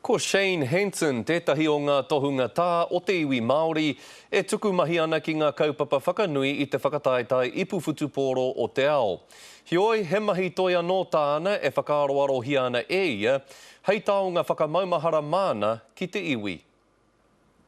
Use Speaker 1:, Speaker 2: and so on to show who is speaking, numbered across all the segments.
Speaker 1: Ko Shane Hansen tētahi o ngā tohunga tā o te iwi Māori e tuku mahi ana ki ngā kaupapa whakanui i te whakataetae ipu whutupōro o te ao. Heoi, he mahi toi anō tāna e whakaaroarohia ana e ia hei taonga whakamaumahara māna ki te iwi.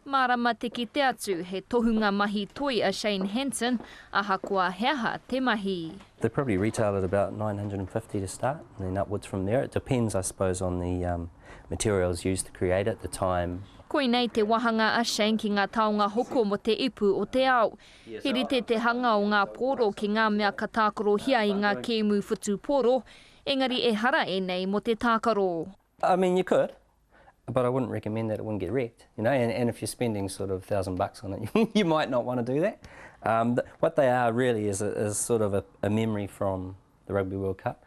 Speaker 2: Mārama te kite atu he tohunga mahi toi a Shane Hansen, ahakoa he aha te mahi.
Speaker 3: They probably retail at about 950 to start and then upwards from there. It depends I suppose on the um, materials used to create it, the time.
Speaker 2: Koinei te wahanga a Shane ki ngā taonga hoko mō te ipu o te ao. He rite te hanga o ngā pōro ki ngā mea ka tākarohia i ngā kēmu whutupōro, engari ehara ēnei mō te tākaro.
Speaker 3: I mean you could, but I wouldn't recommend that it wouldn't get wrecked, you know, and, and if you're spending sort of $1,000 on it, you might not want to do that. Um, what they are really is, a, is sort of a, a memory from the Rugby World Cup.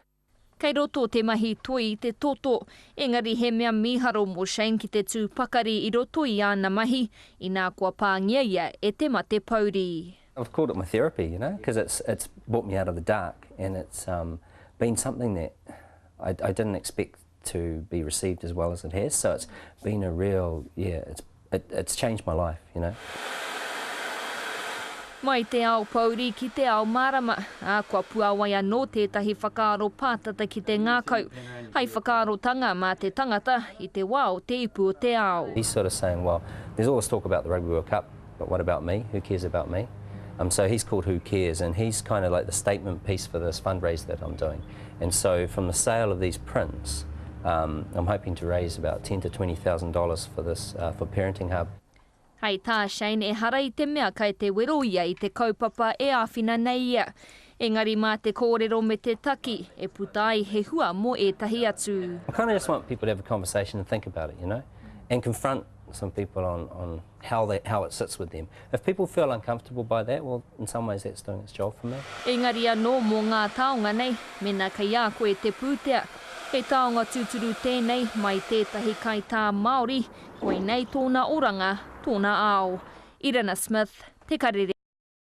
Speaker 2: Kei roto te mahi toi i te toto, engari he mea mīharo mō Shane ki te tū pakari i roto i āna mahi, inā kua pāngia ia e te mate pouri.
Speaker 3: I've called it my therapy, you know, because it's, it's brought me out of the dark and it's um, been something that I, I didn't expect to be received as well as it has. So it's been a real, yeah, it's, it, it's changed my life, you know.
Speaker 2: Mai te ao pouri ki te ao mārama, ā, kua puāwai anō tētahi whakaaro pātata ki te ngākau, hai whakaarotanga mā te tangata i te wā o te ipu o te ao.
Speaker 3: He's sort of saying, well, there's all this talk about the Rugby World Cup, but what about me? Who cares about me? Um, so he's called Who Cares, and he's kind of like the statement piece for this fundraiser that I'm doing. And so from the sale of these prints, um, I'm hoping to raise about ten to $20,000 for this, uh, for Parenting Hub.
Speaker 2: Hei tā Shane ehara i te mea kei te wero ia i te kaupapa e āwhina nei ia. Engari mā te kōrero me te taki e puta ai he hua mō ētahi atu.
Speaker 3: I kind of just want people to have a conversation and think about it, you know, and confront some people on, on how, they, how it sits with them. If people feel uncomfortable by that, well, in some ways that's doing its job for me.
Speaker 2: Engari anō mō ngā taonga nei, mēnā kei a koe te pūtea. He taonga tūturu tēnei mai tētahi kaitā Māori, koinei tōna oranga, tōna ao. Irina Smith, Te Karere.